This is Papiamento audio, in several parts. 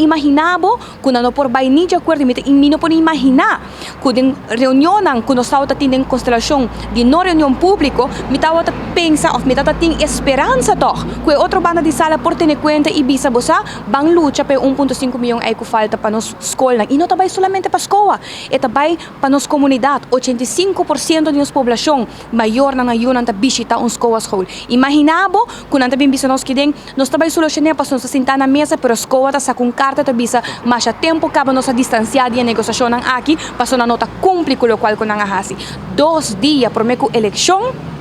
imaginá bo ku nan no por bai ni di akuerdo, mi ta mi no por imaginá ku den reunionnan ku nos tabata tin den konstelashon di no reunion públiko, mi tabata pensa òf mi tabata tin e speransa tòg ku e otro banda di sala por tene kuenta i bisa bo sa ban lucha pa e 1.5 mion ei ku falta pa nos skolnan. I no ta bai solamente pa skoa, e ta bai pa nos komunidat. 85% di nos poblashon, mayornan nan yunan ta bishita un skoa school. Imaginá bo ku nan ta bin bisa nos kiden nos ta bai solushoné pasobra nos ta sintá na mesa, pero skoa ta saka un karta ta bisa masha tempu kaba nos a distansiá di e negosiashonnan aki pasobra nan no ta kumpli ku lokual ku nan a hasi. 2 dia promé ku elekshon,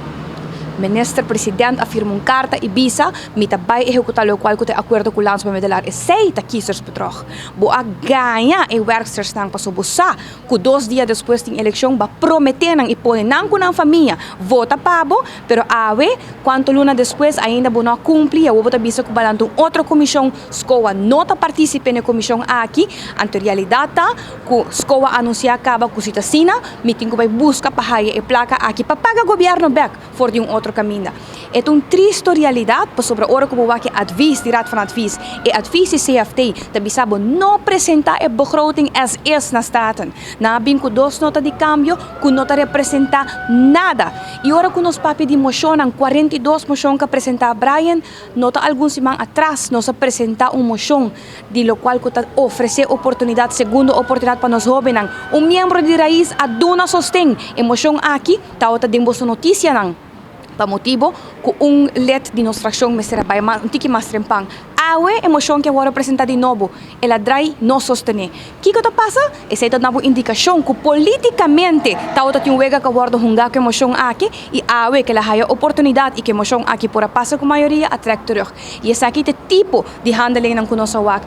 minister president a firma un karta i bisa mi ta bai ehekutá lokual ku ta e akuerdo ku landsbemiddelaar. Esei ta kiezersbedrog. Bo a gaña e werkstersnan pasobra bo sa ku 2 dia despues tin elekshon, b'a prometé nan i pone nan ku nan famia vota pa bo, pero awe, kuantu luna despues, ainda bo no a kumpli i awor bo ta bisa ku bo a lanta un otro komishon. SKOA no ta partisipé na e komishon aki. Anto realidat ta ku SKOA a anunsiá kaba ku si ta asina, mi tin ku bai buska pa haya e plaka aki pa paga gobièrnu bèk for di un otro kaminda. E ta un tristu realidat pasobra ora ku bo wak e advis di Raad van Advies, e advis di CFT ta bisa bo no presentá e begroting as is na Staten. Nan a bin ku dos nota di kambio ku no ta representá nada. I ora ku nos papia di moshonnan, 42 moshon ku a presentá Brian, no ta algun siman atras nos a presentá un moshon di lokual ku ta ofresé oportunidat, segundo oportunidat pa nos hóbennan. Un miembro di Raiz a duna sosten e moshon aki, tabata den boso notisianan pa motibu ku un lid di nos frakshon mester a bai un tiki mas trempan. Awe e moshon ke a wòrdu presentá di nobo, el a drai no sostené. Kiko ta pasa? Esei ta duna bo indikashon ku politikamente tabata tin un wega ku a wòrdu hungá ku e moshon aki i awe ku el a haya oportunidat i ku e moshon aki por a pasa ku mayoria a trèk terug. I esaki ta e tipo di handelingnan ku nos a wak.